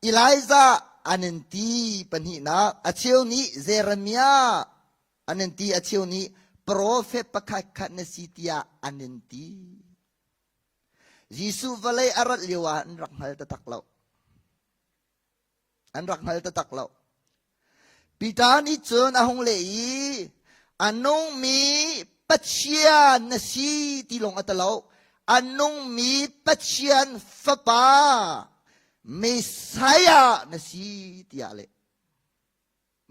Elijah an in ti pahnihnak, a cheu nih Jeremiah an in ti, a cheu nih profet pakhat khat na si tiah an in ti. Jesuh vawlei a rat lio ah an rak hngal taktak lo. An rak hngal taktak lo. Peter nih cun a hung leh i a nungmi Pathian na si ti lawng a ti lo. A nungmi Pathian Fapa Messiah na si tiah a leh.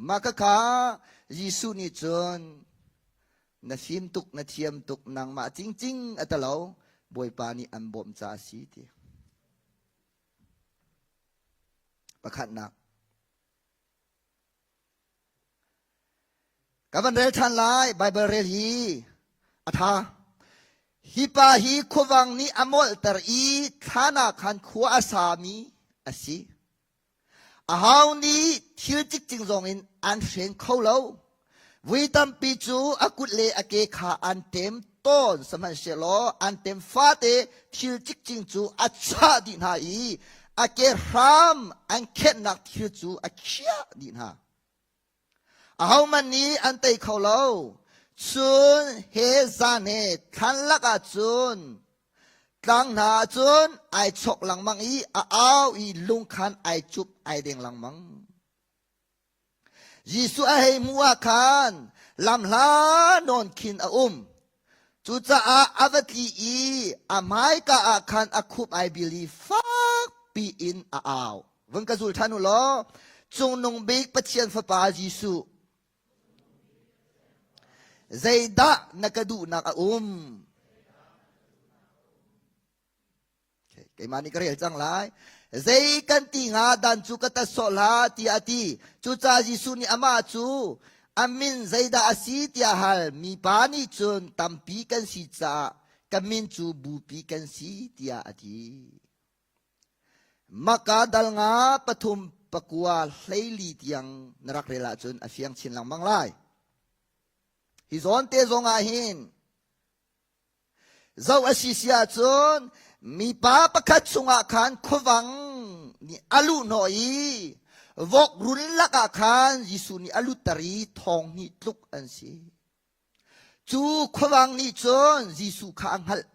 Mah khakha Jesuh nih cun na fim tuk, na thiam tuk, nangmah cingcing a ti lo. Bawipa nih an bawmh caah a si ti. Pakhatnak. Ka van rel ṭhan lai. Baibal rel hi a ṭha. Hi pa hi khuavang nih a molhter i thlan ah khan khua a sami a si. Aho nih thil cikcing zongin an hren kho lo. Vui tampi cu a kut le a ke kha an ṭem tawn, sihmanhsehlaw an ṭem fate thil cikcing cu a chah dih hna i a ke hram an khenhnak thil cu a khiah dih hna. Ahohmanh nih an tei kho lo. Chun he zan he thlan lakah cun tlang hna ah cun ai chok lengmang i a au i lungkhan ai cup ai deng lengmang. Jesuh a hei hmuh ah khan lamhla nawn khin a um. Cucaah a va tli i a hmaika ah khan a khup ai bil i fakpi in a au. Vun ka zul ṭhan u law, Cungnung Bik Pathian Fapa Jesuh, zeidah na ka duhnak a um? Keimah nih ka rel cang lai. Zei kan ti hnga dan cu ka tat sawh hlah tiah a ti. Cucaah Jesuh nih amah cu a min zeidah a si tiah a hal. Mipa nih cun tampi kan si caah ka min cu bupi kan si tiah a ti. Maka dal nga pathum pakua hleili tiang na rak rel ahcun a fiang chin lengmang lai. Hi zawn te zong ah hin Zoh a si si ahcun mipa pakhat chungah khan khuavang nih a luhhnawh i vok run lakah khan Jesuh nih a lutter i thong hnih tluk an si. Cu khuavang nih cun Jesuh kha a hngalh.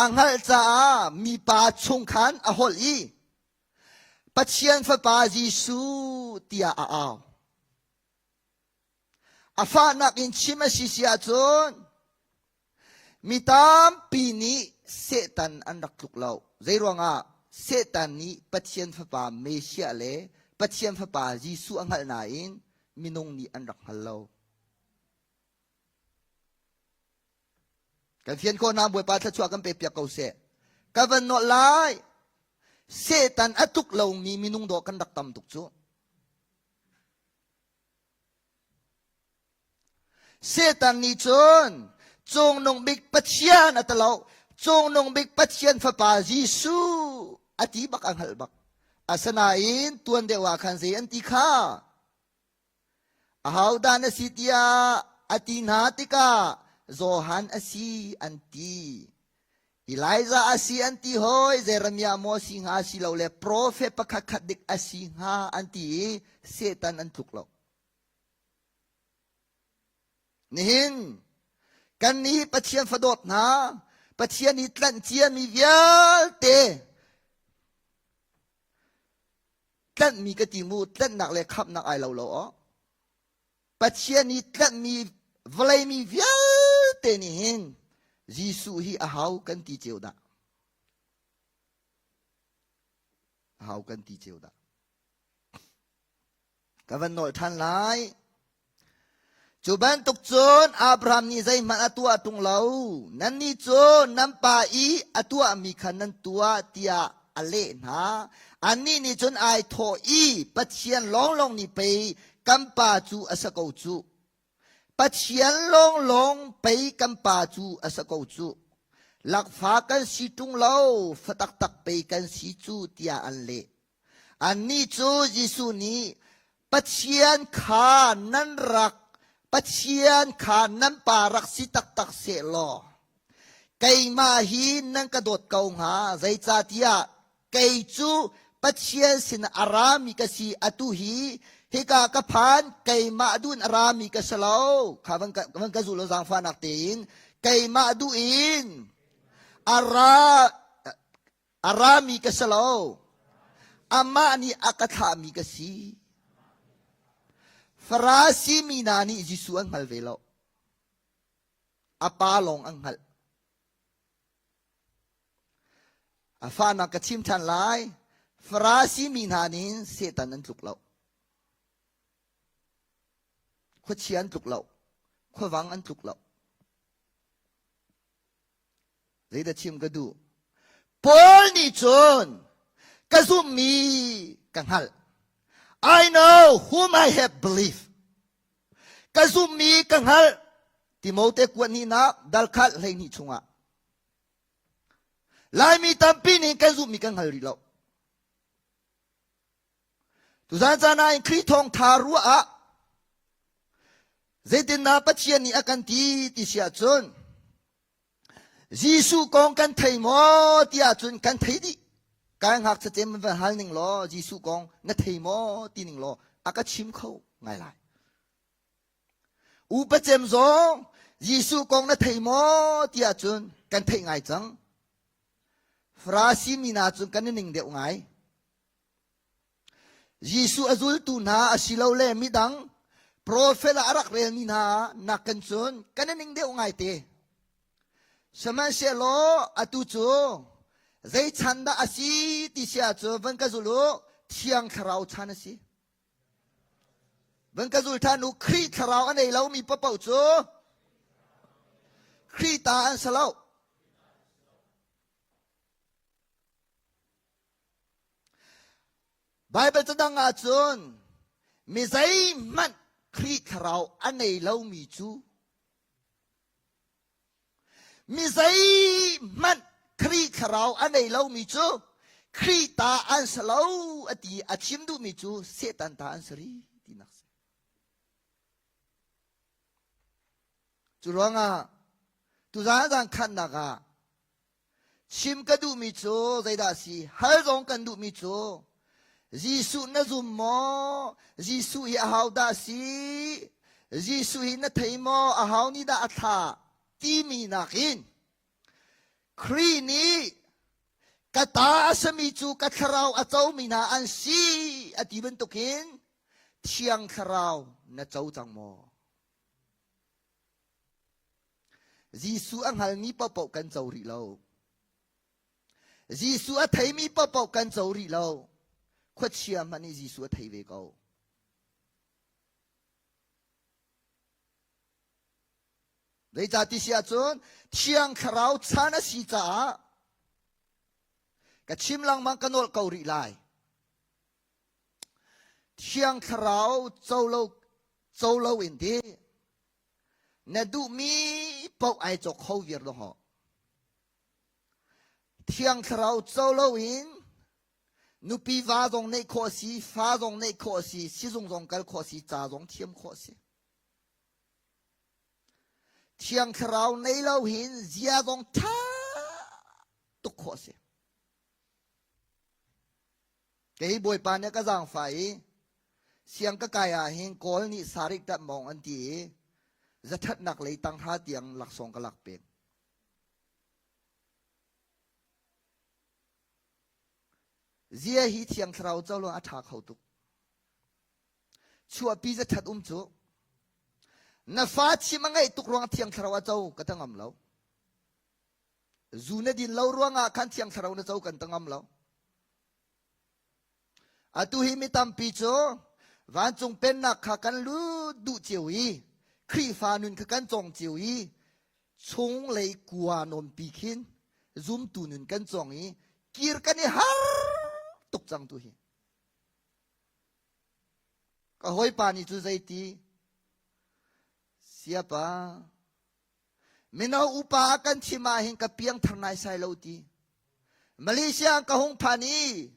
A hngalh caah mipa chung khan a holh i Pathian Fapa Jesuh tiah a au. A fahnak in chim a si si ahcun mi tampi nih Satan an rak tluk lo. Zeiruangah Satan nih Pathian Fapa Messiah le Pathian Fapa Jesuh a hngalh nain minung nih an rak hngal lo. Kan fian khawh hna Bawipa thluachuah kan pe piak ko seh. Ka van nawlh lai. Satan a tuk lomi minung dawh kan rak tam tuk cu. Satan nih cun Cungnung Bik Pathian a ti lo. Cungnung Bik Pathian Fapa Jesuh a ti bak a hngalh bak. Asinain tuan deuh ah khan zei an ti kha? Ahodah na si tiah a ti hna tikah Johan a si an ti. Elijah a si an ti hoi, Jeremiah maw si hnga si lo le profet pakhat khat dik a si hnga an ti i Satan an tluk lo. Nihin kan nih Pathian fadawt hna, Pathian i tlanh ciami vialte tlanhmi ka ti mu tlanhnak le khamhnak ai lo lo aw. Pathian i tlanhmi vawlei mi vialte nih hin Jesuh hi a hau kan ti cio dah. A hau kan ti cio dah. Ka van nawl ṭhan lai. Cu bantuk cun Abraham nih zeihmanh a tuah ṭung lo. Nannih cu nan pa i a tuahmi kha nan tuah tiah a leh hna. Annih nih cun ai thawh i Pathian lawnglawng nih pei kan pa cu a si ko cu. Pathian lawnglawng pei kan pa cu a si ko cu. Lakfa kan si ṭung lo, fa taktak pei kan si cu tiah an leh. Annih cu Jesuh nih Pathian kha nan rak Pathian kha nan pa rak si taktak sehlaw keimah hi nan ka dawt ko hnga zeicahtiah. Kei cu Pathian sin a rami ka si atu hi hika ka phan keimah duh in a rami ka si lo. Kha van ka, van ka zul lo zaangfahnak tein keimah duh in a ra a rami ka si lo. Amah nih a ka thlahmi ka si. Farasi mi hna nih Jesuh an hngal ve lo. A pa lawng an hngalh. A fahnak ka chim ṭhan lai. Farasi mi hna nih Satan an tluk lo. Khuachia an tluk lo. Khuavang an tluk lo. Zeidah chim ka duh? Paul nih cun ka zumhmi ka hngalh. I know whom I have believed. Ka zumhmi ka hngalh. Timote kuat hnihnak dal khat 12 chungah. Laimi tampi nih kan zumhmi kan hngal rih lo. Tuzan caan ah in Khrih thawngtha ruah ah zeitindah Pathian nih a kan ti ti si ahcun Jesuh kong kan thei maw ti ahcun kan thei dih. Kai ngakchia cem van hal ning law Jesuh kong na thei maw ti ning law a ka chim kho ngai lai. Upa cem zong Jesuh kong na thei maw ti ahcun kan theih ngai cang. Farasi mi hna cun kan i ning deuh ngai. Jesuh a zultu hna asilole midang profet ah a rak relmi hna nakin cun kan i ning deuh ngaite. Sihmanhsehlaw atu cu zei chan dah a si ti si ahcun van ka zul u, Thiang Thlarau chan a si. Van ka zul ṭhan u, Khrih Thlarau a nei lomi paohpaoh cu Khrih ta an si lo. Baibal cadang ahcun mi zeihmanh Khrih thlarau a nei lomi cu mi zeihmanh Khrih thlarau a nei lomi cu Khrih ta an si lo a ti a chim duhmi cu Satan ta an si rih tinak si. Cu ruangah tuzaan zan khannak ah Chim ka duhmi cu zeidah a si? Hal zong kan duhmi cu Jesuh na zum maw? Jesuh hi ahodah a si? Jesuh hi na thei maw? Aho nih dah a thlah? Timi nakin Khrih nih ka ta a simi cu ka thlarau a comi hna an si a ti bantukin Thiang Thlarau na co cang maw? Jesuh a hngalmi paohpaoh kan co rih lo. Jesuh a theimi paohpaoh kan co rih lo. Khuachia hmanh nih Jesuh a thei ve ko. Zeicah ti si ahcun Thiang Thlarau chan a si caah ka chim lengmang ka nolh ko rih lai. Thiang Thlarau co lo, co lo in ti Na duhmi paoh ai cawk kho viar dawh. Thiang Thlarau co loin nupi va zong neih khawh a si, fa zong neih khawh a si, sizung zong kal khawh a si, ca zong thiam khawh a si. Thiang Thlarau nei lo hin zia zong ṭha tuk khawh a si. Kei Bawipa nih a ka zaangfah i siang ka kai ah hin Kawl nih sarik tat mawng an ti i zathatnak lei tanghra tiang laksawng ka lak pek. Zia hi Thiang Thlarau co a ṭha kho tuk. Chuahpi zathat um cu na fa chim a ngeih tuk ruang Thiang Thlarau a co ka ta ngam lo. Zu na din lo ruangah khan Thiang Thlarau na co kan ta ngam lo. Atu hi mi tampi cu vancung pennak kha kan lut duh cio i Khrihfa nun kha kan cawng cio i chunglei kua nawnpi khin zumtu nun kan cawng i kir kan i har tuk cang tu hi. Ka hawipa nih cu zeiti siapa Mino upa kan chim ah hin ka piangthar naisai lo ti. Malaysia ka hung phan i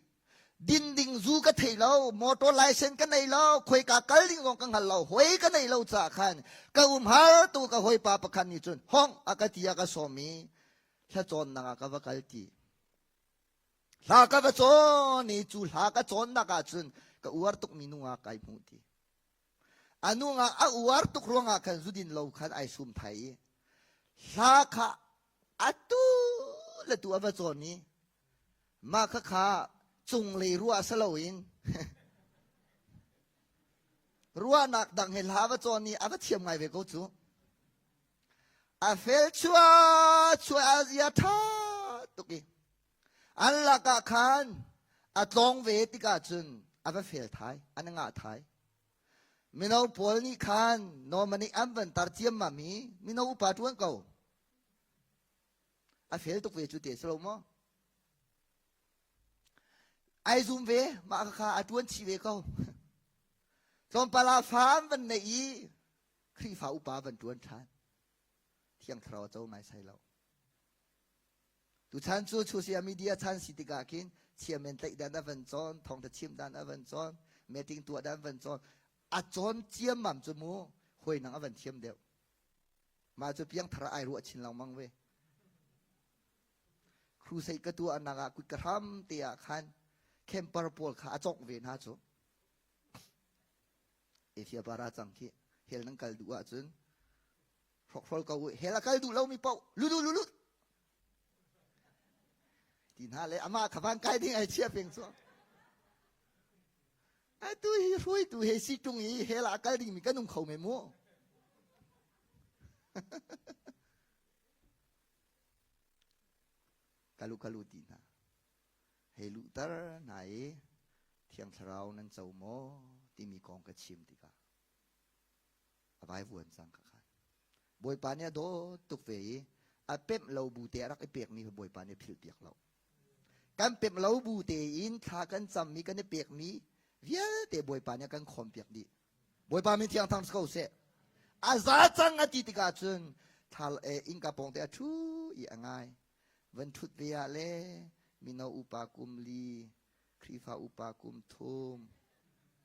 din ding zu ka thei lo, motor license ka nei lo, khoika kal ding zong ka hngal lo, hoi ka nei lo caah khan ka um har tu ka hawipa pakhat nih cun hong a ka ti a ka sawm i thlacawnnak ah ka va kal ti. Hla ka va cawn i cu hla ka cawnnak ah cun ka uar tukmi nungak kai hmuh ti. A nungak a uar tuk ruangah khan zudin lo khan ai sum thai i hla kha atu le tu a va cawn i mah kha kha cunglei ruah si loin ruahnak dang he hla va cawn i a va thiam ngai ve ko cu. A fel chua chua a zia ṭha tuk i an lakah khan a tlawng ve tikah cun a va fel thai, an ngah thai. Mino pawl nih khan nomani an van tar ciammam i mino upa ṭuan ko. A fel tuk ve cu te si lo maw? Ai zum ve, mah kha a ṭuan chih ve ko. Tlawmpal ah fa an van neih i Khrihfa upa van ṭuan ṭhan. Thiang Thlarau a co naisai lo. Tuchan cu social media chan si tikah khin chairman tlaih dan a van cawn, thawngtha chim dan a van cawn, meeting tuah dan van cawn. A cawn ciammam cu mu hawi nang a van thiam deuh. Mah cu piangthar ai ruah chin lengmang ve. Crusade ka tuah nak ah kut ka hram te ah khan camper pawl kha a cawk ve hna cu. Asia para cang khi hell nan kal duh ahcun hrokhrol ko u hell a kal duh lomi paoh lulu lulu ti hna le amah kha van kai ding ai chia peng cu atu hi hruaitu he si tung i hell ah kal dingmi kan um kho me mu kalu kalu ti hna hei luhter hna i Thiang Thlarau nan co maw timi kong ka chim tikah a vaivuan cang ka khan. Bawipa nih a dawt tuk ve i a pemh lo bu te a rak i pekmi kha Bawipa nih a philhpiak lo. Kan pemh lo bu tein thla kan cammi kan i pekmi vialte Bawipa nih a kan khawmpiak dih. Bawipa min thiang thang si ko seh. A za cang a ti tikah cun thla innka pawng te a ṭhu i a ngai. Van ṭhut ve ah le mino upa kum li, Khrihfa upa kum thum,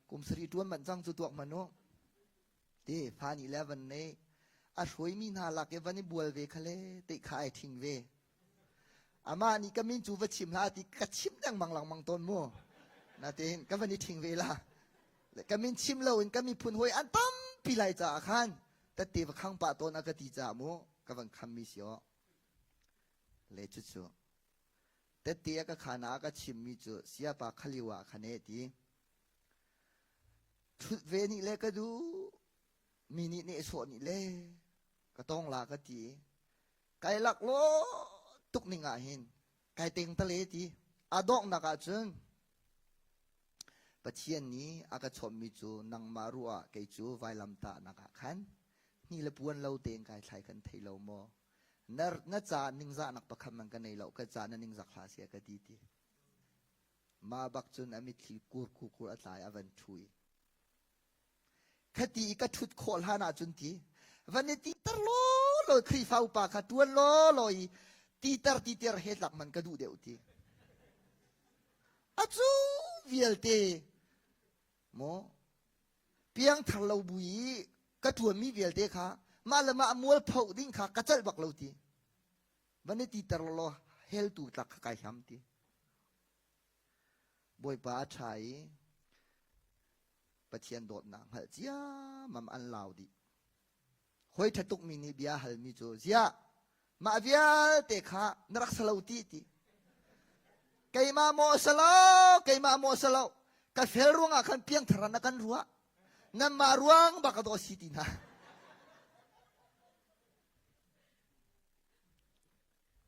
kum sarih ṭuan manh cang cu tuak hmanh u. Ti fa nih le van nei a hruaimi hna lak i van i bual ve kha le te kha ai ṭhing ve. Amah nih ka min cu va chim hlah ti ka chim lengmang lengmang tawn mu. Natin ka van i ṭhing ve la. Ka min chim loin ka miphun hawi an tampi lai caah khan tette va khang pah tawn a ka ti caah mu ka van khammi si aw. Le cucu tette a ka khan ah a ka chimmi cu siapa khalio ah khan e ti. Ṭhut ve nih le ka duh, mi nih nehsawh nih le ka tong la ka ti. Kai laklawh tuk ning ah hin kai teng tale ti. A donghnak ah cun Pathian nih a ka chawnhmi cu nangmah ruah ah kei cu vailamtahnak ah khan hni le puan lo tein kai thlai kan thei lo maw? Na, na ca ningzahnak pakhat man ka nei lo, ka ca na ningzak hlah sia ka ti ti. Mah bak cun a mitthli kur kur kur a tla i a van ṭhu i khati i ka ṭhut khawh hlan ahcun ti van i titer law law Khrihfa upa kha ṭuan law law i titer titer he tlak man ka duh deuh ti. A cu vialte maw piangthar lo bu i ka ṭuanmi vialte kha mah le mah mualpho ding kha ka celh bak lo ti. Van i titer law law hell tu tlak kha kai hlam ti. Bawipa a ṭha i Pathian dawtnak hngalh ciammam an lau dih. Hawi ṭha tukmi nih bia halmi cu ziah mah vialte kha na rak sa lo ti ti. Keimah maw sa lo, keimah maw sa lo. Ka fel ruangah khan piangthar ah na kan ruah. Nanmah ruang bak a daw si ti hna.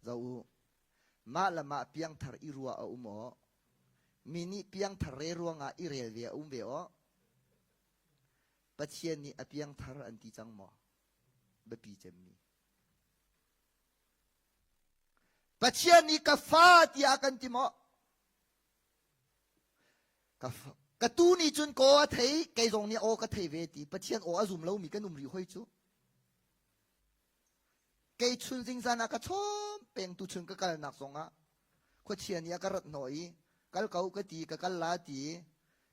Zo u, mah le mah piangthar i ruah a um aw. Mi nih piangthar re ruangah i rel ve a um ve aw. Pathian nih a piangthar an ti cang maw? Biapi cemmi. Pathian nih ka fa tiah a kan ti maw? Ka, ka tu nih cun ka aw a thei, kei zong nih aw ka thei ve ti. Pathian aw a zum lomi kan um rih hoi cu. Kei chun zingzan ah ka chawm peng tu chun ka kalnak zongah khuachia nih a ka rat hnawh i kal ko ka ti ka kal la ti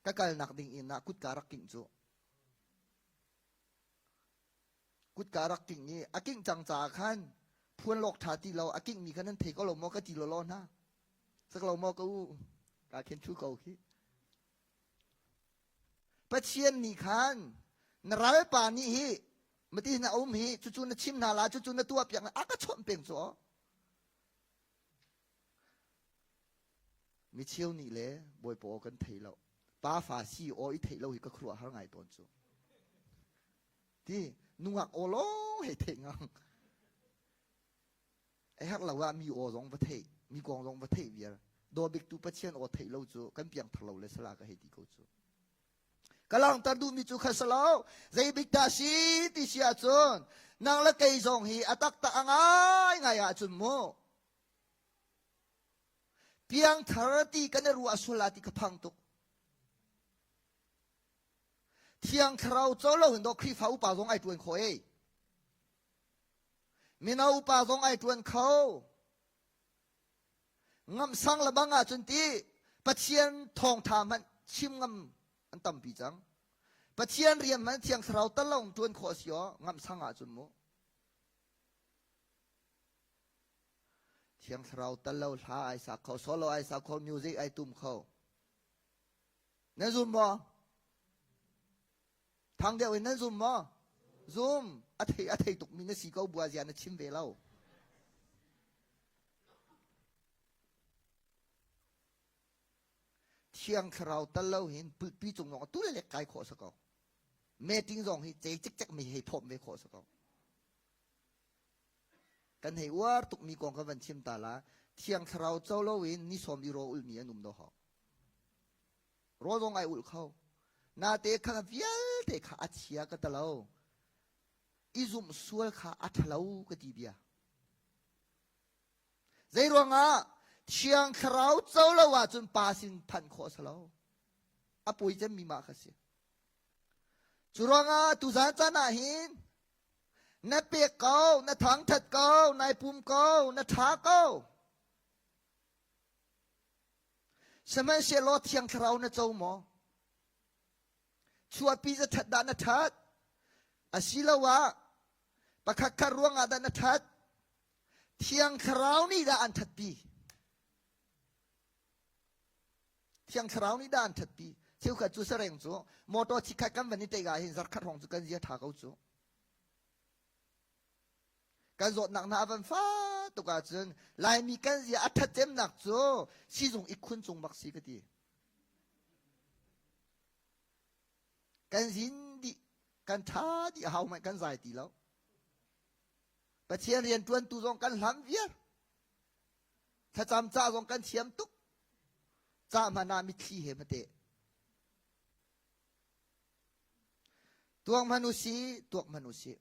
ka kalnak ding inn ah kutka rak kingh cu kutka rak kingh i a kingh cang caah khan phuan lawk ṭha ti lo a kingh mi kha nan thei ko lo maw ka ti lawlaw hna. Sak lo maw ka u? Ka khen thu ko khi. Pathian nih khan na ralpa nih hi mati na um hi cucu na chim hna la cucu na tuah piak a ka chawnh peng cu mi cheu nih le bawipa aw kan thei lo pa fa si aw i theih lo hi ka khuaruah har ngai tawn cu ti nungak aw lawng hei theih ngang A herh lo ah mi aw zong va theih, mi kong zong va theih viar. Daw bik tu Pathian aw theih lo cu kan piangthar lo le sala ka hei ti ko cu. Ka langhter duhmi cu kha salo, zei bik dah si ti si ahcun nang le kei zong hi a taktak a ngai ngai ahcun mu piangthar ti kan i ruah sual ah ti ka phang tuk. Thiang Thlarau co lo hin dawh Khrihfa upa zong ai ṭuan khawh ei. Mino upa zong ai ṭuan kho. Ngamhsang le bang ahcun ti Pathian thawngṭha hmanh chim ngam an tampi cang. Pathian rian hmanh Thiang Thlarau tal lawng ṭuan khawh a si aw ngamhsang ahcun mu. Thiang Thlarau tal lo hla ai sak kho, solo ai sak kho, music ai tum kho. Na zum maw? Thang deuh in nan zum maw? Zum. A thei a thei tukmi na si ko bua zia na chim ve lo. Thiang thlarau tal lo hin pulpi cung zong tu le kai khawh sa ko. Meeting zong hi cei cikcek mi hei phawm ve khawh sa ko. Kan hei uar tukmi kong kan van chim ta la. Thiang thlarau co lo in ni sawm i ro ulmi an um do hawk. Rawl zong ai ulh kho. Nate kha vialte kha a chia ka talo. I zumh sual kha a ṭhalo ka ti bia. Zei ruangah Thiang Thlarau co lo ahcun pa sin phanh khawh a si lo. A poi cemmi mah kha si. Cu ruangah tuzan caan ah hin na pek ko, na thangṭhat ko, nai pum ko, na ṭha ko. Sihmanhsehlaw Thiang Thlarau na co maw? Chuahpi za ṭhat dah na ṭhat? Asiloah pakhatkhat ruangah dah na ṭhat? Thiang Thlarau nih dah an ṭhatpi? Thiang Thlarau nih dah an ṭhatpi? Cheukhat cu sareng cu motor chikkhat kan van i teih ah hin zarkhat hrawng cu kan zia ṭha ko cu. Kan zawtnak hna a van fa tuk ahcun Laimi kan zia a ṭhat cemnak cu sizung ikhun cung bak si ka ti. Kan zin dih, kan ṭha dih hau hmanh kan zai ti lo. Pathian rian ṭuantu zong kan hlam viar. Thlacam ca zong kan thiam tuk. Ca hmanh ah mitthli he hmate. Tuak hmanh u si, tuak hmanh u si.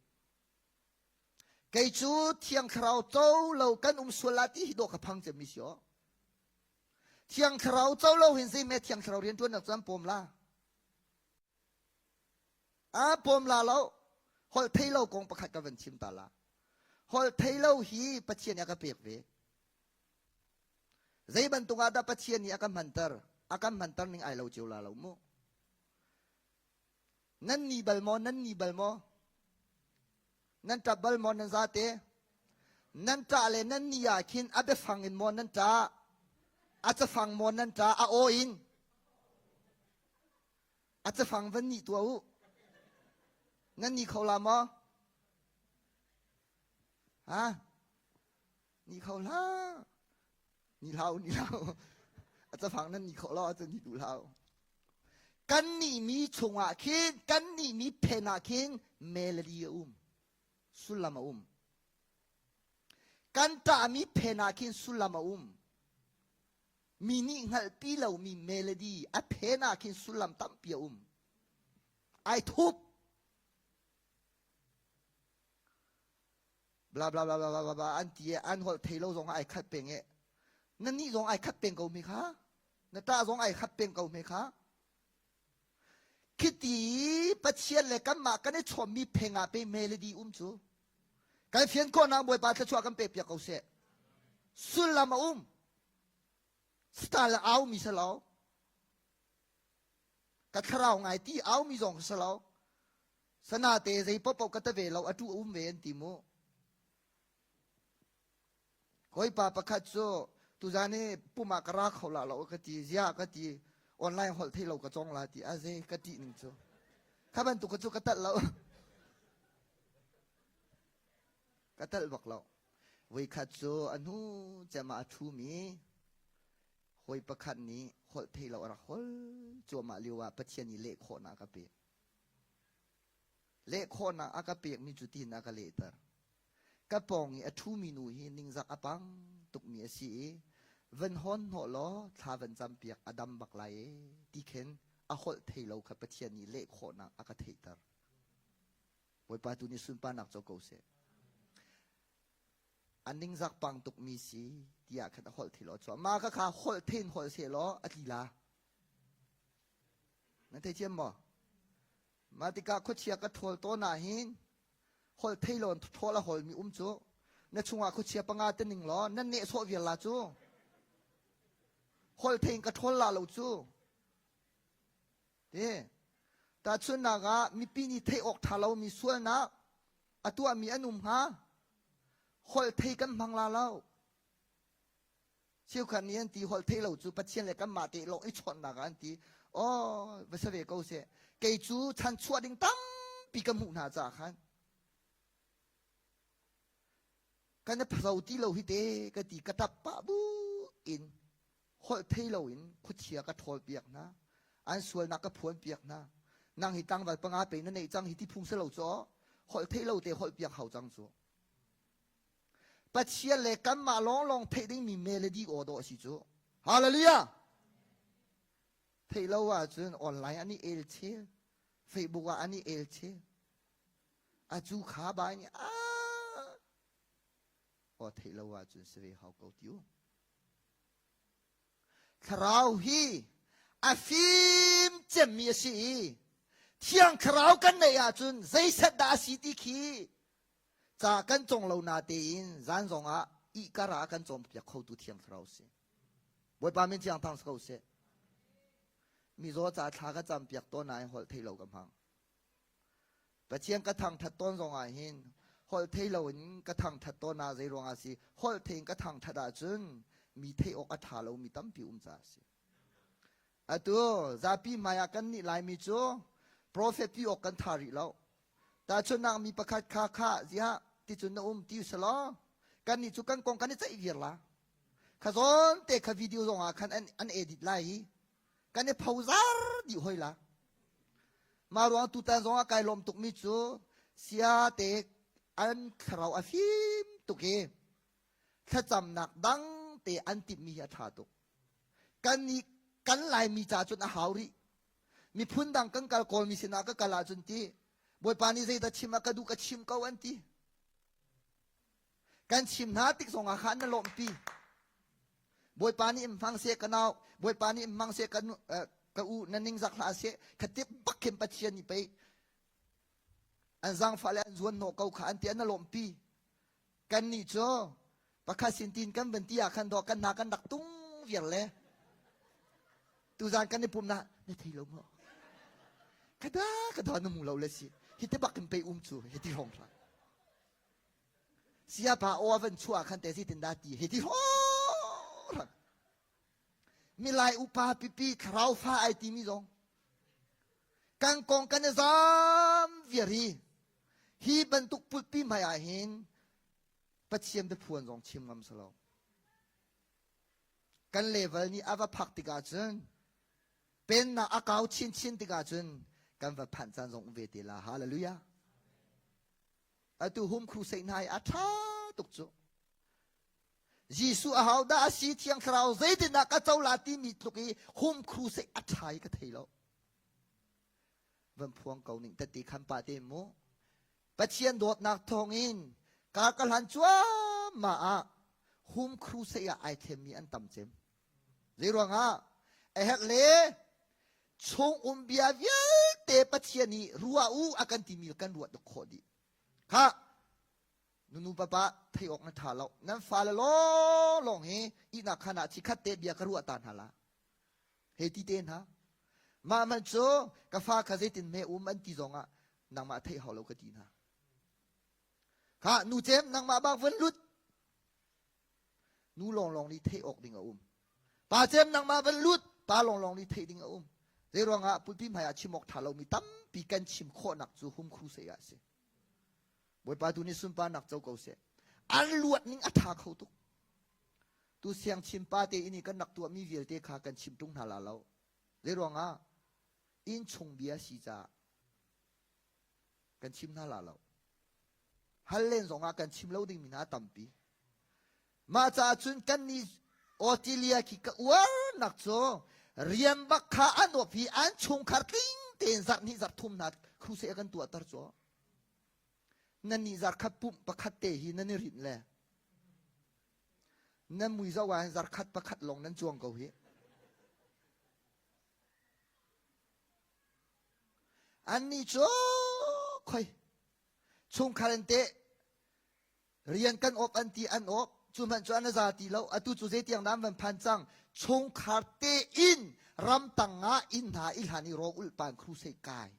Kei cu Thiang Thlarau co lo kan um sual la ti hi dawh ka phang cemmi si aw. Thiang Thlarau co lo hin zeime Thiang Thlarau rianṭuannak cu an pawm la. A pawm la lo. Holh thei lo kong pakhat ka van chim ta la. Holh thei lo hi Pathian nih a ka pek ve. Zei bantuk ah dah Pathian nih a ka hmanter? A kan hmanter ning ai lo cio la lo mu. Nan ni bal maw? Nan ni bal maw? Nan ṭap bal maw nan zate? Nan ṭah le nan ni ah khin a biafang in maw nan ṭah? A cafang maw nan ṭah? A aw in? A cafang van nih tuah u. Nan ni kho la maw? Ha? Ni kho hlah. Ni hlah u, ni hlah u. A cafang nan ni khawh lo ahcun ni duh hlah u. Kan nih mi chungah khin, kan nih mi phen ah khin melody a um. Sullam a um. Kan ṭahmi phen ah khin sullam a um. Mi nih hngalhpi lomi melody a phen ah khin sullam tampi a um. Ai thup. Bla bla bla bla bla bla an ti i an holh thei lo zong ah ai khat peng i na nih zong ai khat peng ko mi kha na ṭah zong ai khat peng ko mi kha khiti Pathian le kanmah kan i chawmmi pheng ah pe melody um cu kan fian khawhnak Bawipa thluachuah kan pek piak ko seh sullam a um style au mi si lo ka thlarau ngai ti au mi zong si lo Sanate zei paohpaoh ka ta ve lo a tu a um ve an ti mu. Hawipa pakhat cu Tuzan hi pum ah ka ra kho la lo ka ti. Ziah ka ti. Online holh thei lo ka cong la ti. A zei ka ṭih ning cu. Kha bantuk ka cu ka talh lo. Ka talh bak lo. Voikhat cu a hnu cem ah a ṭhumi hawi pakhat nih holh thei lo a rak holh cuahmah lio ah Pathian nih leh khawhnak a ka pek. Leh khawhnak a ka pekmi cu tiin a ka lehter. Ka pawng i a ṭhumi nu hi ningzak a pang tukmi a si i van hawn hnawh law thla van campiak a dam bak lai ee ti khin a holh thei lo kha Pathian nih leh khawhnak a ka theihter. Bawipa tu nih sunparnak co ko seh. A ningzak pang tukmi si tiah khan a holh thei lo chuah. Mah kha kha holh thein holh seh law a tli la. Nan thei thiam maw? Mah tikah khuachia ka ṭhawl tawn ah hin holh thei law ṭhawl a hawlmi um cu na chungah khuachia panga te ning law nan nehsawh vial la cu. Holh thei in ka ṭhawl la lo cu. Ti. Tahchunhnak ah mipi nih theih awk ṭha lomi sualnak a tuahmi an um hnga. Holh thei kan hmang la lo. Cheukhat nih an ti holh thei lo cu Pathian le kanmah te lawng i chawnhnak ah an ti. Aw, va si ve ko seh. Kei cu chanchuah ding tampi ka hmuh hna caah khan kan i phazo ti lo hi te ka ti ka tap pah bu in holh thei lo in khuachia ka ṭhawl piak hna. An sualnak ka phuan piak hna. Nang hi tlangval panga pe na neih cang hi ti phung si lo cu holh thei lo te holh piak hau cang cu. Pathian le kanmah lawnglawng theih dingmi melody aw dawh a si cu. Hallelujah! Theih lo ahcun online an i el chel, Facebook ah an i el chel. A cu kha ba in ah aw theih lo ahcun si ve hau ko ti u. Thlarau hi a fim cemmi a si i Thiang Thlarau kan neih ahcun zeiset dah a si ti khi Ca kan cawng lo na tein zan zongah ihkar ah a kan cawnpiak khotu Thiang Thlarau si. Bawipa min thiang thang si ko seh. Mizaw ca thla ka campiak tawn nain holh thei lo ka hmang. Pathian ka thangthat tawn zongah hin holh thei lo in ka thangthat tawn ah zei ruangah si holh thei in ka thangthat ahcun mi theih awk a ṭha lomi tampi um caah a si. Atu zapi hmai ah kan nih Laimi cu profet ti awk kan tha rih lo. Tahchunhnak mi pakhat kha kha ziah ticun na um ti usalaw kannih cu kan kong kan i ceih viar la. Kha zawn te kha video zong ah khan an, an edit lai i kan i phozar dih hoi la. Mah ruang tutan zong ah kai lawm tukmi cu sia te an thlarau a fim tuk i thlacamnak dang te an timhmi hi a ṭha tuk. Kan nih kan Laimi ca cun a hau rih. Miphun dang kan kal Kawlmi sinah ka kal ahcun ti Bawipa nih zeidah chim a ka duh ka chim ko an ti. Kan chim hna tik zongah khan na lawmhpi. Bawipa nih in hmang seh ka nau, Bawipa nih in hmang seh ka, ka u, na ningzak hlah seh, khatip bak khin Pathian nih pei an zaangfah le an zuan hnawh ko kha an ti an na lawmhpi. Kannih cu pakhat sin tin kan van ti ah khan dawh kan hna kan rak tung viar le tuzan kan i pumnak na thei lo maw? Kada kada na mu lo le si. Hi te bak in pei um cu hi ti hrawng hlah. Siapa aw a van chuah khan te si tin da ti hi ti hrawng. Milai upa pipi thlarau fa ai timi zong kan kong kan i zam viar hi hi bantuk pulpi hmai ah hin Pathian biaphuan zong chim ngam si lo. Kan level nih a va phak tikah cun pennak a kau chinchin tikah cun kan va phanh caan zong um ve te la. Hallelujah. Atu hum crusade hna hi a ṭha tuk cu. Jesuh ahodah a si Thiang Thlarau zeitindah ka co la timi tluk i hum crusade a ṭha i ka thei lo. Van phuang ko ning tete khan pa te mu. Pathian dawtnak thawngin ka ka hlan cuahmah ah hum crusade ah ai thlemmi an tam cem. Zeiruangah a herh le chung um bia vialte Pathian nih ruah u a kan timi kan ruah tuk khawh dih. Kha nunu papa thei awk na ṭha lo. Nan fale lawnglawng hi ihnak khan ah chikhat te bia ka ruah ta hna la. Hei ti te hna. Mah man cu ka fa kha zeitin hme um an ti zongah nangmah theih hau lo ka ti hna. Kha nu cem nangmah bak van lut. Nu lawnglawng nih theih awk ding a um. Pa cem nangmah van lut, pa lawnglawng nih theih ding a um. Zei ruangah pulpi hmai ah chim awk ṭha lomi tampi kan chim khawhnak cu hum crusade ah a si. Bawipa tu nih sunparnak co ko seh. An luat ning a ṭha kho tuk. Tu siang chim pa te in i kan rak tuahmi vialte kha kan chim ṭung hna la lo. Zei ruangah innchung bia si caah kan chim hna la lo. Hal len zongah kan chim lo dingmi hna tampi. Mah caah cun kan nih Australia khi ka uarnak cu rian bak kha an awp hi an chungkhar tling tein zarh hnih zarh thum hna crusade kan tuahter cu. Nan nih zarkhat pumh pakhat te hi nan i rinh le nan mui zoh ah hin zarkhat pakhat lawng nan cuang ko hi. Annih cu khoi chungkhar in teh rian kan awp an ti an awp cu hmanh cu an a za ti lo atu cu zeitiang dah an van phan cang chungkhar tein ramtang ah inn hna i hlan i rawl ulh pan crusade kai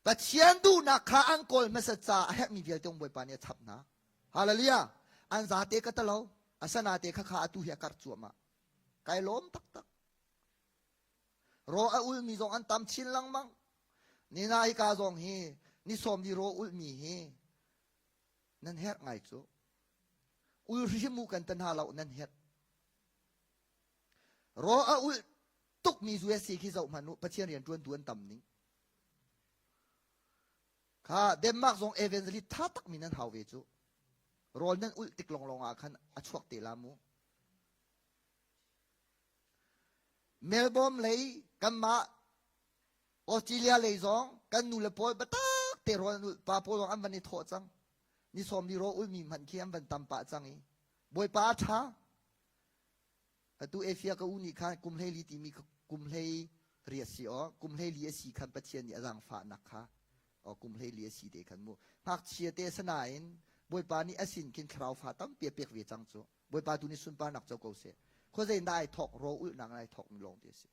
Pathian duhnak kha an kawl hmasat caah a herhmi vialte um Bawipa nih a chap hna. Hallelujah! An zate ka talo, asana te kha kha atu hi a karh cuahmah. Kai lawm taktak. Raw a ulmi zong an tam chin lengmang. Nina hika zong hi ni sawm li raw ulmi hi nan herh ngai cu. Ul hrim u kan ta hna lo nan herh. Raw a ulh tukmi USA khi zoh hmanh u Pathian rian ṭuantu an tam ning. Kha Denmark zong evangelist tha takmi nan hau ve cu. Rawl nan ulh tik lawnglawng ah khan a chuak te la mu. Melbourne lei kanmah Australia lei zong kan nu le pawl biatak te rawl an ulh pa pawl zong an van i thawh cang. Ni sawm li rawl ulmi hmanh khi an van tam pah cang i Bawipa a ṭha. Atu Efia ka u nih khan kum 14 timi kum hlei riat si aw kum 14 a si khan Pathian nih a zaangfahnak kha aw kum 14 a si te khan mu ngakchia te sanain Bawipa nih a sin khin thlarau fa tampi a pek ve cang cu Bawipa tu nih sunparnak co ko seh khuazei in dah ai thawk ro ulhnak in ai thawk mi lawng te a si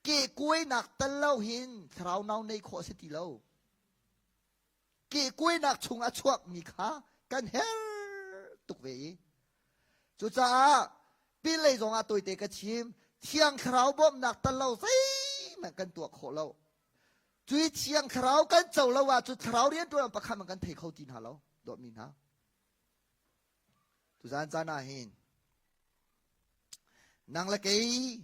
ke kuainak tal lo hin thlarau nau nei khawh a si ti lo kehkuainak chung a chuakmi kha kan herh tuk ve i cucaah pinlei zong ah tawite ka chim thiang thlarau bawmhnak tal lo zeihmanh kan tuah khawh lo cui thiang thlarau kan co lo ahcun thlarau rianṭuan pakhat man kan thei kho ti hna lo dawtmi hna tuzan caan ah hin nang le kei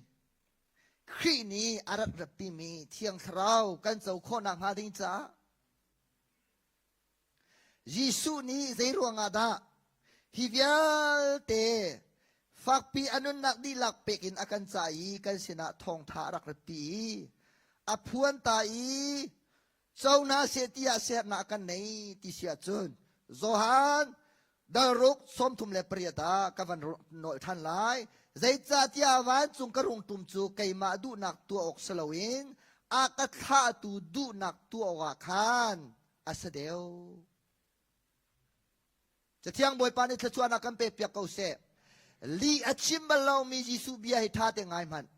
Khrih nih a rat ratpimi thiang thlarau kan co khawh nakhnga ding caah Jesuh nih zei ruangah dah hi vialte fakpi a nunnak dihlak pek in a kan cah i kan sinah thawngṭha a rak ratpi i a phuan ta i co hna seh tiah sernak a kan nei ti si ahcun Johan dalruk 38 ah ka van nolh ṭhan lai. Zeicahtiah vancung ka rung ṭum cu keimah duhnak tuah awk si loin a ka thlahtu duhnak tuah awkah khan a si deuh. Cathiang Bawipa nih thluachuahnak kan pekpiak ko seh. Lih a chim bal lomi Jesuh bia hi ṭha te ngai hmanh.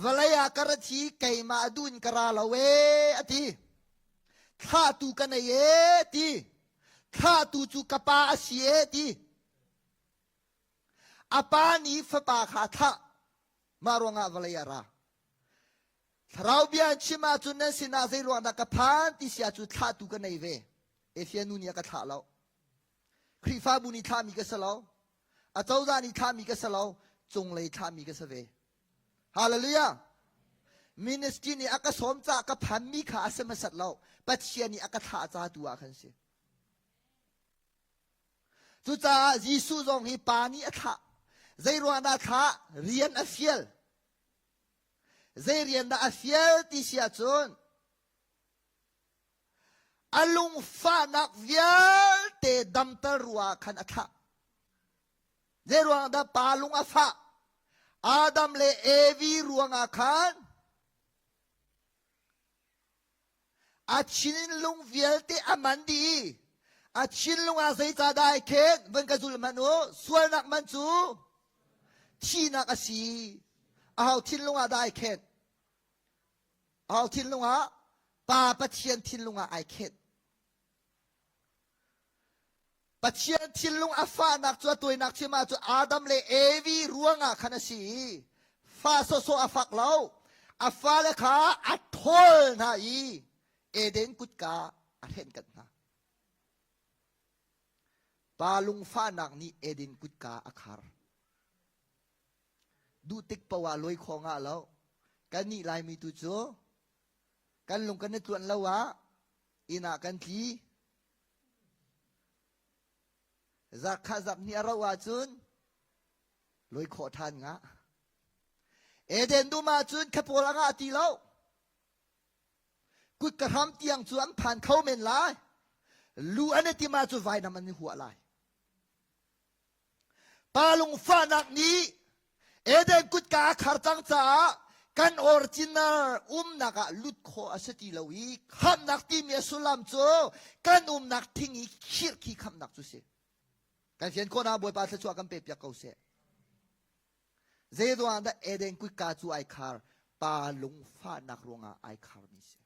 Vawlei ah ka rat hi keimah duh in ka ra lo ee a ti. Thlahtu ka nei ee ti. Thlahtu cu ka pa a si ee ti. A pa nih fapa kha a thlah. Mah ruangah vawlei ah ra. Thlarau bia an chim ahcun nan sinah zei ruang dah ka phan ti si ahcun thlahtu ka nei ve. Efia nu nih a ka thlah lo. Khrihfabu nih thlahmi ka si lo. Acozah nih thlahmi ka si lo. Cunglei thlahmi ka si ve. Hallelujah! Ministry nih a ka sawm caah ka phanmi kha a si hmasat lo. Pathian nih a ka thlah ca tu ah khan si. Cucaah Jesuh zong hi pa nih a thlah. Zei ruang dah thlah? Rian a fial. Zei rian dah a fial ti si ahcun a lungfahnak vialte damter ruah khan a thlah. Zeiruang dah pa lung a fah? Adam le Evi ruangah khan a thinlung vialte a man dih. A thinlung ah zeicahdah ai khen? Van ka zul hmanh u. Sualnak man cu thihnak a si. Aho thinlung ah dah ai khen? Aho thinlung ah? Pa Pathian thinlung ah ai khen. Pathian thinlung a fahnak cu a tuainak chim ah cu Adam le Evi ruangah khan a si i fa sawsawh a fak lo. A fale kha a ṭhawl hna i Eden kutka a hrenkanh hna. Pa lungfahnak nih Eden kutka a khar. Duh tik paoh ah lawi khawh ngah lo. Kannih Laimi tu cu kan lung kan i tluanh lo ah inn ah kan tli. Zarhkhat zarhhnih a rauh ahcun lawi khawh ṭhan ngah. Eden dum ahcun khapawl a ngah ti lo. Kut ka hram tiang cu an phan kho men lai. Lu an i tim ahcun vainam an i huah lai. Pa lungfahnak nih Eden kutka a khar cang caah kan original umnak ah lut khawh a si ti lo i khamhnak timi a sullam cu kan umnak thing i khirh khi khamhnak cu si. Kan fian khawh na Bawipa thluachuah kan pe piak ko seh. Zei ruangah dah Eden kutka cu ai khar? Pa lungfahnak ruangah ai kharmi si.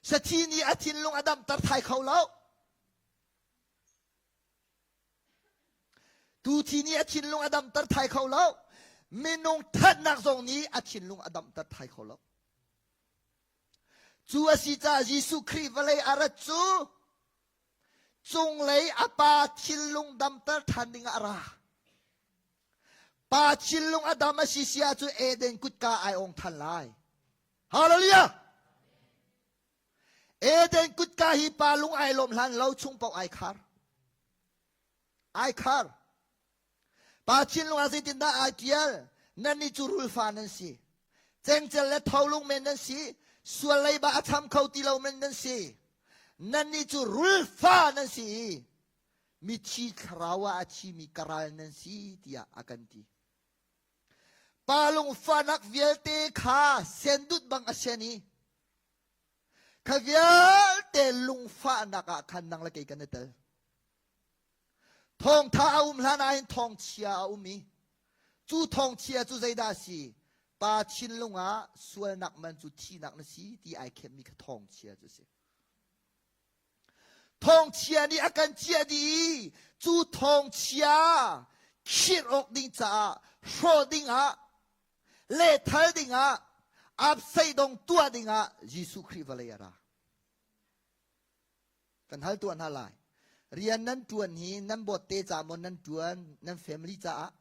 Sathi nih a thinlung a damter thai kho lo. Tuthi nih a thinlung a damter thai kho lo. Minung thatnak zong nih a thinlung a damter thai kho lo. Cu a si caah Jesuh Khrih vawlei a rat cu cunglei a pa thinlung damter ṭhan dingah a ra. Pa thinlung a dam a si si ahcun Eden kutka ai ong than lai. Hallelujah! Eden kutka hi pa lung ai lawm hlan lo chung paoh ai khar. Ai khar. Pa thinlung ah zeitindah ai tial? Nannih cu rulfa nan si. Cengcel le tholung men nan si. Sual leiba a cham kho ti lo men nan si. Nannih cu rulfa nan si i mithi thlarau ah a thimi ka ral nan si tiah a kan ti. Pa lungfahnak vialte kha sendut bang a sen i Kha vialte lungfahnak ah khan nang le kei kan i tel. Thawngtha a um hlan ah hin thawngchia a um i cu thawngchia cu zeidah a si? Pa thinlung ah sualnak man cu thihnak na si ti ai khemmi kha thawngchia cu a si. Thawngchia nih a kan ciah dih i cu thawngchia khirh awk ding caah hrawh dingah lehthal dingah apseidong tuah dingah Jesuh Khrih vawlei a ra. Kan hal tuah hna lai. Rian nan ṭuan hi nan bawtte ca maw nan ṭuan nan family caah?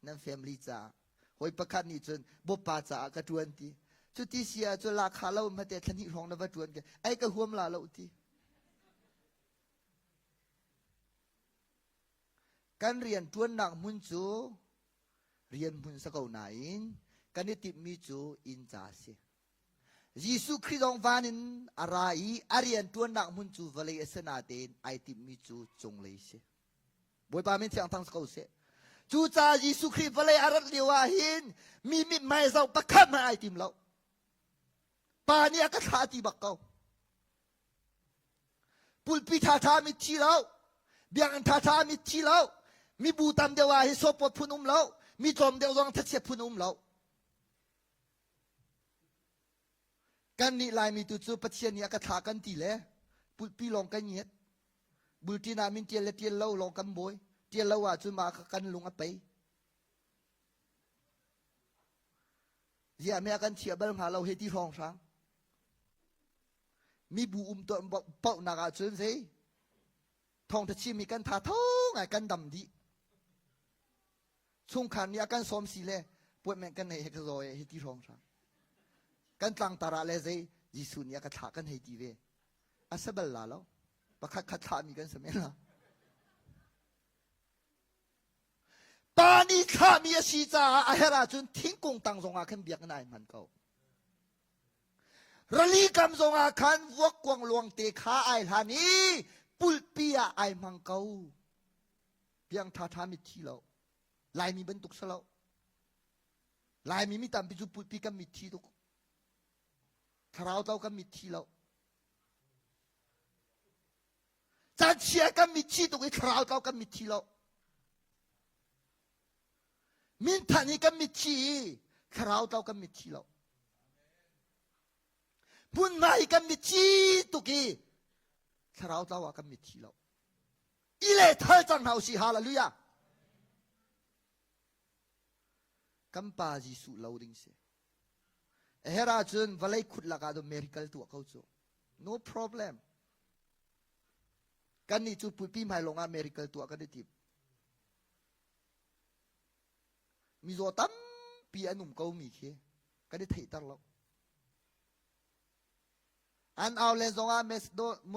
Nan family caah. Hawi pakhat nih cun bawpa caah ka ṭuan ti. Cuti si ahcun lakha lo hmate thla hnih hrawng na va ṭuan ke ai ka huam la lo ti. Kan rian ṭuannak hmun cu rian hmun sa ko nain kan i timhmi cu inn ca a si. Jesuh Khrih zong van in a ra i a rian ṭuannak hmun cu vawlei a si natein ai timhmi cu cunglei a si. Bawipa min thiang thang si ko seh. Cucaah Jesuh Khrih vawlei a rat lio ah hin mi mithmai zoh pakhat hmanh ai tim lo. Pa nih a ka thlah ti bak ko. Pulpi ṭhaṭha mit thi lo, biakinn ṭhaṭha mit thi lo, mibu tam deuh ah hi sawpawt phun um lo, mi tlawm deuh zong thachiat phun um lo. Kannih Laimi tu cu Pathian nih a ka thlah kan ti le pulpi lawng kan ngiat. Bulṭin ah min ṭial le ṭial lo lawng kan bawi. Ṭial lo ahcun mah kha kan lung a pei. Ziah meh a kan thiah bal hnga lo hei ti hrawnghrang. Mibu um tuah paohnak ahcun zei thawngṭha chimmi kan tha tho ngai kan dam dih. Chungkhar nih a kan sawm si le appointment kan nei he ka zaw e hi ti hrawnghrang. Kan tlangtar ah le zei Jesuh nih a ka thlah kan hei ti ve. A sa bal la lo. Pakhat khat thlahmi kan sa men la. Pa nih thlahmi a si caah a herh ahcun thingkung tang zongah khan biakinn ai hman ko. Rali kam zongah khan vuakkuang luang te kha ai hlan i pulpi ah ai hmang ko. Piang ṭhaṭha mitthi lo. Laimi bantuk si lo. Laimi mi tampi cu pulpi kan mitthi tuk. Thlarau tlo kan mitthi lo. Caan kan mitthi tuk i thlarau tlo kan mitthi lo. Minthan hi kan mitthi i thlarau tlo kan mitthi lo. Hmunhma hi kan mitthi tuk i. Thlarau tlau ah kan mit thi lo. I le thal cang hna usih hallelujah. Kan pa Jesuh lo ding si. A her ahcun vawlei khut lakah cun miracle tuah ko cu. No problem. Kan nih cu pupi hmai lawng ah miracle tuah kan i tim. Mizaw tampi an um ko mi khi kan i theihter lo. An au len zongah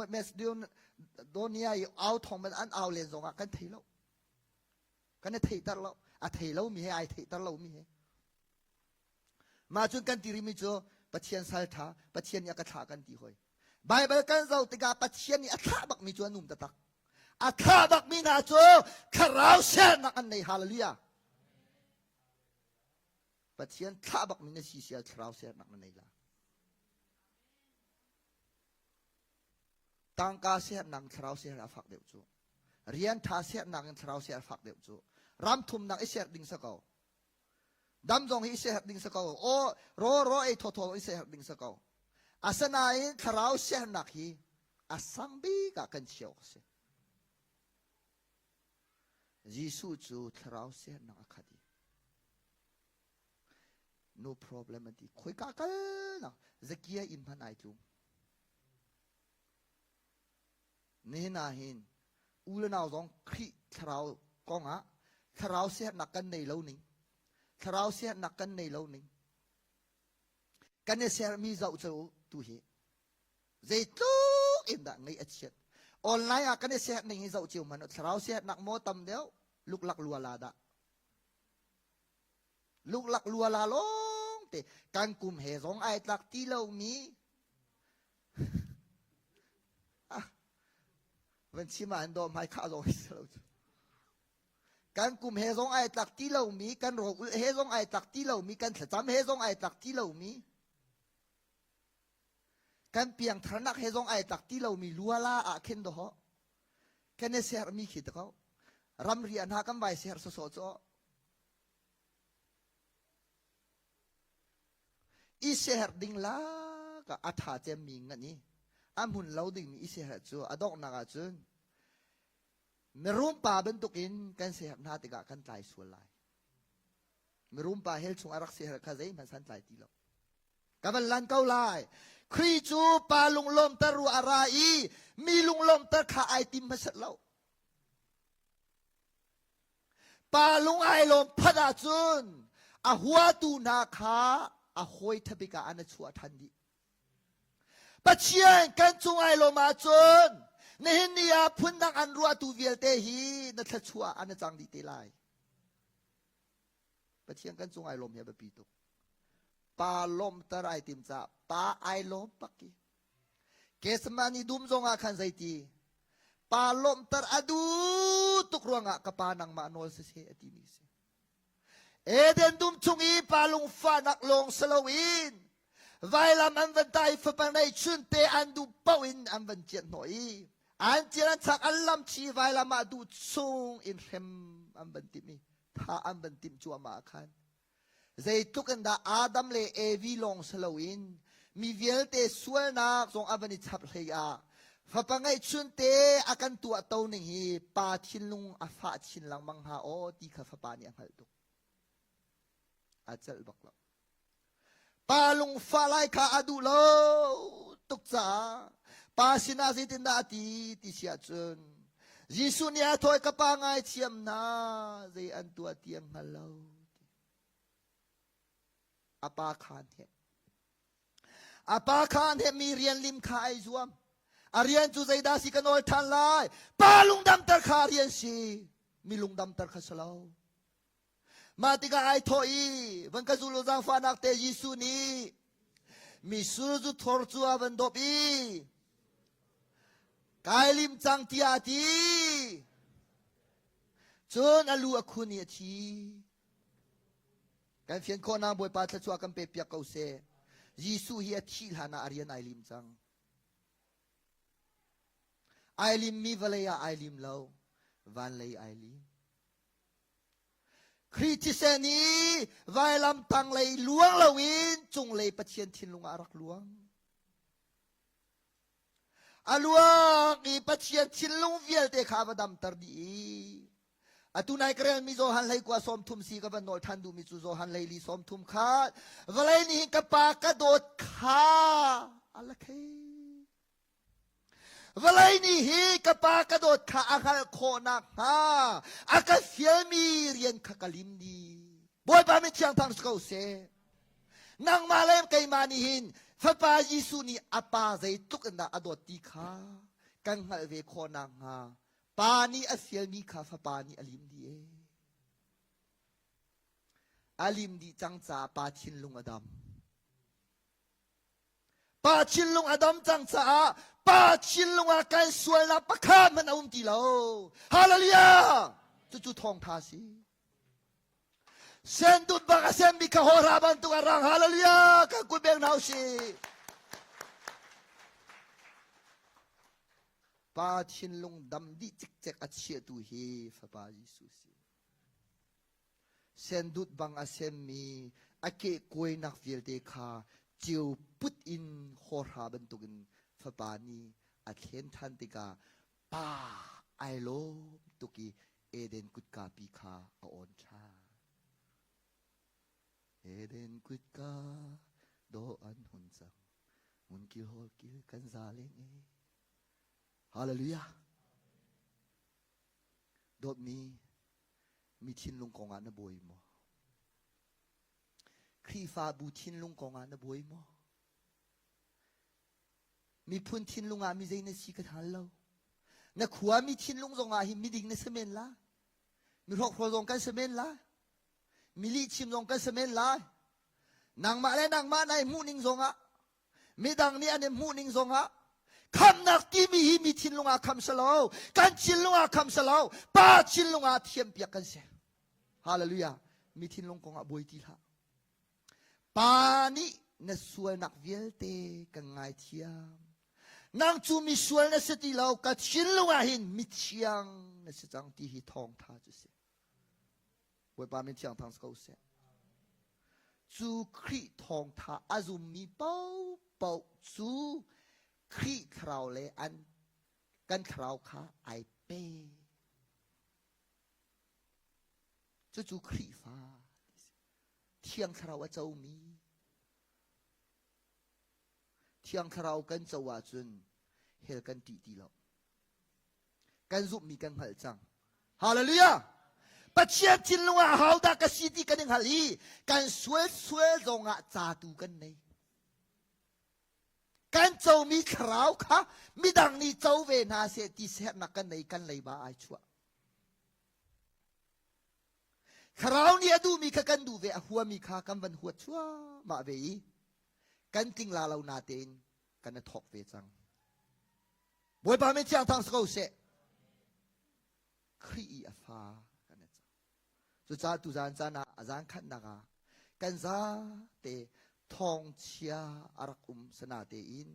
Macedonia i au thawng an au len zongah kan thei lo. Kan i theihter lo. A thei lomi he ai theihter lomi he. Mah cun kan ti rihmi cu Pathian sal ṭha, Pathian nih a ka thlah kan ti hoi. Baibal kan zoh tikah Pathian nih a thlah bakmi cu an um taktak. A thlah bakmi hna cu thlarau sernak an nei. Hallelujah. Pathian thlah bakmi na si sia thlarau sernak na nei la. Tangka sernak thlarau ser a fak deuh cu. Rian ṭha sernak in thlarau ser a fak deuh cu. Ram thumnak i ser ding sa ko. Dam zong hi i siaherh ding si ko. Aw raw raw ei thawthaw i siaherh ding si ko. Asinain thlarau siaherhnak hi a sang bik ah kan chiah awk a si. Jesuh cu thlarau siaherhnak a khat i no problem an ti. Khoika kal nak Zakia inn hmanh ai tlum. Nihin ah hin u le nau zong Khrih thlarau kongah thlarau siaherhnak kan nei lo ning thlarau siaherhnak kan nei lo ning kan i sermi zoh cu tu hi zeitluk in dah ngeih a chiat online ah kan i serh ning hi zoh cio hmanh thlarau siaherhnak maw tam deuh luklak luala dah luklak luala lawng te kan kum he zong ai tlak ti lomi Ah, van chim ah an dawh hmai khah zong si lo cu. Kan kum he zong ai tlak ti lomi, kan rawk ulh he zong ai tlak ti lomi, kan thlacam he zong ai tlak ti lomi, kan piangtharnak he zong ai tlak ti lomi luala ah khin dawh kan i sermi khi ta ko. Ramri ah hna kan vai ser sawsawh cu I siaherh ding lak ah a ṭha cemmi ngan i a hmun lo dingmi i siaherh cu a donghnak ahcun mirum pa bantukin kan siaherh hna tikah kan tlai sual lai. Mirum pa hell chung a rak siaherh kha zeihmanh san tlai ti lo. Ka van lan ko lai. Khrih cu pa lunglawmter ruah a ra i mi lunglawmter kha ai tim hmasat lo. Pa lung ai lawm phat ahcun a huatu hna kha a hawi thabik ah an a chuah ṭhan dih. Pathian kan cung ai lawm ahcun nihin ni ah phundang an ruahtu vialte hi na thluachuah an a cang dih te lai. Pathian kan cung ai lawm hi a biapi tuk. Pa lawmter ai tim caah pa ai lawm bak i Gethsemane dum zongah khan zeiti pa lawmhter a duh tuk ruangah ka pa nangmah nawl siseh a timi si. Eden dum chung i pa lungfahnak lawng si loin vailam an van tah i fapa neihchun te an duh paoh in an van cianh hnawh i an cian an chak an lam chi vailam ah duh chung in hrem an van timh i tha an van timh cuahmah ah khan Zeitluk in dah Adam le Evi lawng si loin mi vialte sualnak zong a van i chap hlei ah fapa ngeihchun te a kan tuahto ning hi pa thinlung a fah chin lengmang hnga aw ti kha fapa nih a hngalh tuk. A celh bak lo. Pa lungfah lai kha a duh lo tuk caah pa sinah zeitindah a ti ti si ahcun Jesuh nih a thawi ka pa ngaithiam hna zei an tuah ti an hngal lo. A pa kha an hnemh. A pa kha an hnemh mi rian lim kha ai zuam. A rian cu zeidah si ka nawl ṭhan lai? Pa lungdamter kha a rian si. Mi lungdamter kha si lo. Mah tikah ai thawh i van ka zul u zaangfahnak te Jesuh nih mitsur zu thor cu a van dawp i kai lim cang tiah a ti. Cun a lu a khun i a thi. Kan fian khawhnak Bawipa thluachuah kan pe piak ko seh. Jesuh hi a thih hlan ah a rian ai lim cang. Ai limmi vawlei ah ai lim lo, van lei ai lim. Khrih thisen i vailam tanglei luang loin cunglei Pathian thinlung ah a rak luang. A luang i Pathian thinlung vialte kha a va damter dih i atu nai ka relmi Johan hlei kua sawm thum si ka van nawl ṭhan duhmi cu Johan hlei li sawm thum kha vawlei nih hin ka pa ka dawt kha a la thei. Vawlei nih hi ka pa ka dawt kha a hngalh khawh nakhnga a ka fialmi rian kha ka lim dih. Bawipa min thiang thang si ko seh. Nangmah le keimah nih hin Fapa Jesuh nih a pa zeitluk in dah a dawt ti kha kan hngalh ve khawh nakhnga Pa nih a fialmi kha Fapa nih a lim dih ee. A lim dih cang caah Pa thinlung a dam. Pa thinlung a dam cang caah Pa thinlung ah kan sualnak pakhat hmanh a um ti lo. Hallelujah! Cucu thawngtha si. Sendut bak a semmi kha hawhra bantuk a rang. Hallelujah! Kan kut beng hna usih. Pa thinlung dam dih cikcek a chiahtu hi Fapa Jesuh si. Sendut bang a semmi a kehkuainak vialte kha ceu put in hawhra bantukin Fapa nih a thlen ṭhan tikah Pa ai lawm tuk i Eden kutkapi kha a awn ṭhan. Eden kutka dawh an hun cang. Ngun kil hawl kil kan za leng e. Hallelujah. Dawtmi mi thinlung kongah na buai maw? Khrihfabu thinlung kongah na buai maw? Miphun thinlung ah mi zei na si ka hal lo. Na khuami thinlung zongah hi miding na si men la. Mi hrawkhrol zong kan si men la. Mi lihchim zong kan si men lai. Nangmah le nangmah nai hmuh ning zongah midang nih an i hmuh ning zongah khamnak timi hi mi thinlung ah kham si lo kan thinlung ah kham si lo pa thinlung ah thiampiak kan si hallelujah mi thinlung kongah buai ti hlah pa nih na sualnak vialte kan ngaithiam nang cu mi sual na si ti lo ka thinlung ah hin mithiang na si cang ti hi thawngtha cu si Bawipa min thiang thang si ko seh. Cu Khrih thawngtha a zummi paohpaoh cu Khrih thlarau le an kan thlarau kha ai pe. Cucu Khrihfa Thiang Thlarau a comi Thiang Thlarau kan co ahcun hell kan ṭih ti lo. Kan zumhmi kan hngalh cang. Hallelujah! Pathian thinlung ah ahodah ka si ti kan i hngalh i kan sual sual zongah ca tu kan nei. Kan comi thlarau kha midang nih co ve hna seh ti sernak kan nei kan leiba ai chuah. Thlarau nih a duhmi kha kan duh ve a huami kha kan van huat chuahmah ve i kan tling la lo natein kan i thawk ve cang. Bawipa min thiang thang si ko seh. Khrih i a fa kan i cang. Cucaah tuzaan caan ah a zaan khatnak ah kan zate thawngchia a rak um sana tein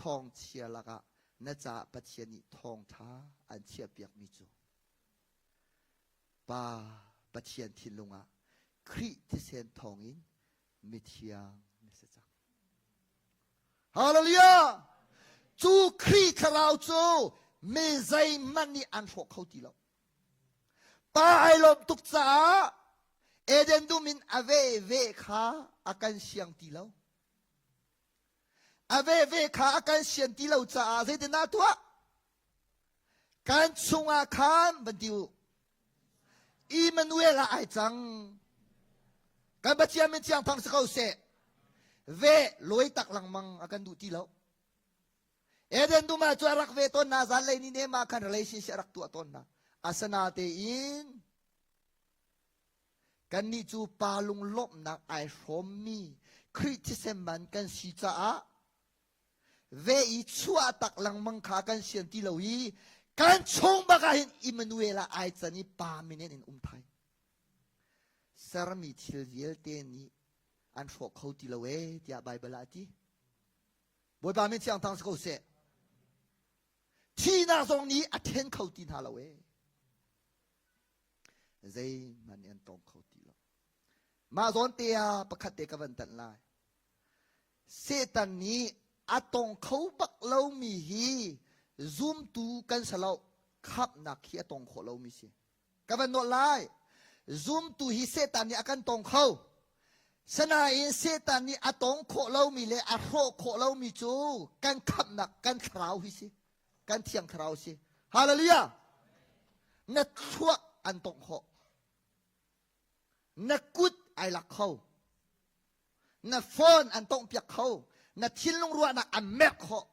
thawngchia lakah na caah Pathian nih thawngṭha an chiahpiakmi cu Pa Pathian thinlung ah Khrih thisen thawngin mithiang na si cang. Hallelujah! Cu Khrih thlarau cu mi zeihmanh nih an hrawk kho ti lo. Pa ai lawm tuk caah Eden dum in a ve ve kha a kan siang ti lo. A ve ve kha a kan sian ti lo caah zeitindah tuah? Kan chungah khan van ti u. Emmanuel ah ai cang. Kan Pathian min thiang thang si ko seh. Ve lawi tak lengmang a kan duh ti lo. Eden dum ah cu a rak ve tawn na zan lei ni nem ah khan relationship a rak tuah tawn na. Asana tein kannih cu pa lunglawmhnak ai hrawmmi Khrih thisen man kan si caah ve i chuah tak lengmang kha kan sian ti lo i kan chung bak ah hin Emmanuel ah ai can i pa minen in um thai. Sermi thil vialte nih an hrawh kho ti lo ee tiah Baibal ah a ti. Bawipa min thiang thang si ko seh. Thihnak zong nih a then kho ti hna lo ee. Zeihmanh nih an tawng kho ti lo. Mah zawn te ah pakhat te ka van tanh lai. Satan nih A tong kho bak lomi hi zumtu kan si lo. Khamhnak hi a tong khawh lomi si. Ka van nolh lai. Zumtu hi Satan nih a kan tong kho. Sanain Satan nih a tong khawh lomi le a hrawh khawh lomi cu kan khamhnak kan thlarau hi si. Kan thiang thlarau si. Hallelujah! Na thluak an tongh khawh. Na kut ai lak kho. Na phone an tonghpiak kho. Na thinlung ruahnak an merh khawh.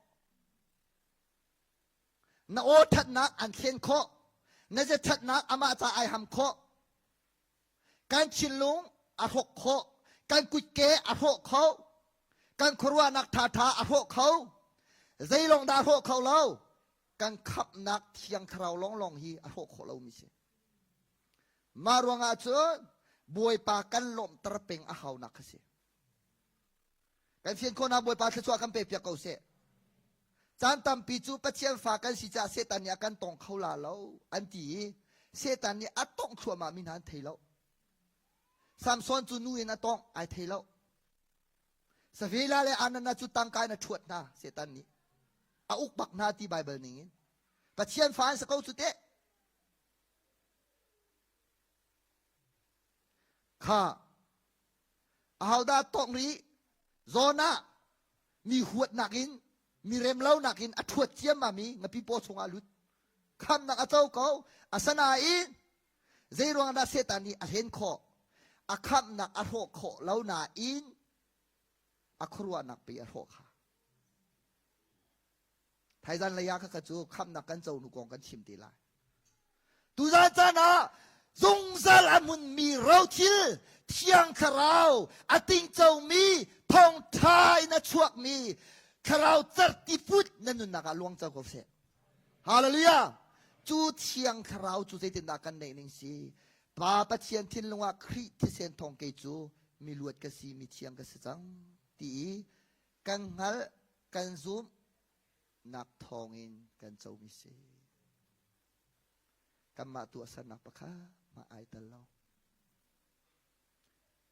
Na aw ṭhatnak an thlen khawh. Na ze ṭhatnak amah ca ai ham khawh. Kan thinlung a hrawk khawh. Kan kutke a hrawh kho. Kan khuaruahnak ṭhaṭha a hrawh kho. Zeilong dah a hrawh kho lo? Kan khamhnak thiang thlarau lawnglawng hi a hrawh khawh lomi si. Mah ruangah cun Bawipa kan lawmhter peng a haunak kha si. Kan fian khawhnak Bawipa thluachuah kan pekpiak ko seh. Caan tampi cu Pathian fa kan si caah Satan nih a kan tong kho la lo an ti i Satan nih a tongh thluahmah mi hna an thei lo. Samson cu nu in a tongh ai thei lo. Savela le Anana cu tangka in a ṭhuat hna Satan nih. A uk bak hna ti Baibal ning in. Pathian fa an si ko cu teh. Kha Ahodah tawk rih? Zawn ah mi huatnak in mi remlonak in a ṭhuat ciammam i ngapi paw chungah a lut. Khamnak a co ko. Asinain zei ruangah dah Satan nih a hlen khawh? A khamnak a hrawh khawh lo nain a khuaruahnak pei a hrawh kha. Thaizan lei ah kha cu khamnak kan co hnu kong kan chim te lai. Tuzan caan ah zungzal a hmunmi rothil thiang thlarau a tingcomi thawngṭha in a chuakmi thlarau cerhti put na nunnak ah luang co ko seh. Hallelujah! Cu thiang thlarau cu zeitindah kan neih ning si? Pa Pathian thinlung ah Khrih thisen thawng kei cu mi luat ka si, mi thiang ka si cang ti i kan hngalh kan zumh nak thawngin kan comi si. Kanmah tuahsernak pakhat mah ai tel lo.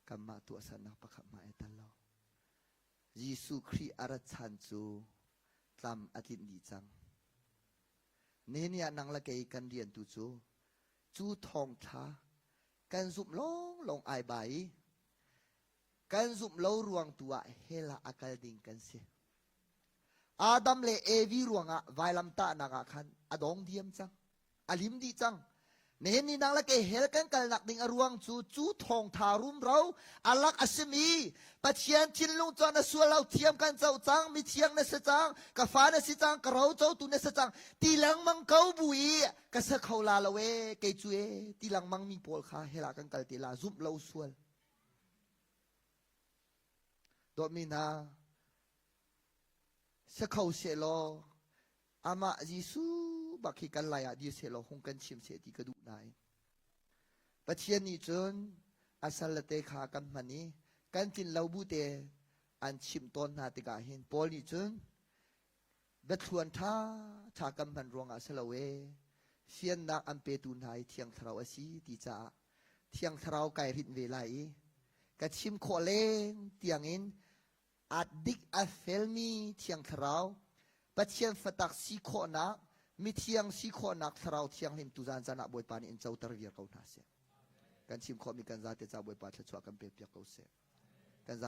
Kanmah tuahsernak pakhat mah ai tel lo. Jesuh Khrih a rat chan cu tlam a tlinh dih cang. Nihin ah nang le kei kan rian tu cu cu thawngtha kan zumh lawnglawng ai bai i kan zumh lo ruang tu ah hell ah a kal ding kan si. Adam le Evi ruangah vailamtahnak ah khan a dong diam cang. A lim dih cang. Nihin ni nang le kei hell kan kalnak ding a ruang cu cu thawngtha rumro a lak a simi Pathian thinlung cu na sual lo thiam kan co cang mi thiang na si cang ka fa na si cang ka ro cotu na si cang ti lengmang ko bu i ka sa kho la lo e kei cu e ti lengmang mi pawl kha hell ah kan kal te la zumh lo sual dawtmi hna Si kho sehlaw amah Jesuh bak hi kan lai ah dir sehlaw hung kan chim seh ti ka duh nain Pathian nih cun a salle kha kan hman i kan tlin lo bu te an chimh tawn hna tikah hin Paul nih cun biathluan ṭha ṭha kan hman ruangah si lo ee fiannak an petu hna hi Thiang Thlarau a si ti caah Thiang Thlarau kai rinh ve lai i ka chim khawh leng tiangin A dik a felmi Thiang Thlarau, Pathian fatak si khawhnak, mithiang si khawhnak Thlarau Thianghlim tuzaan caan ah Bawipa nih in coter viar ko hna seh. Kan chim khawhmi kan zate ca Bawipa thluachuah kan pek piak ko seh.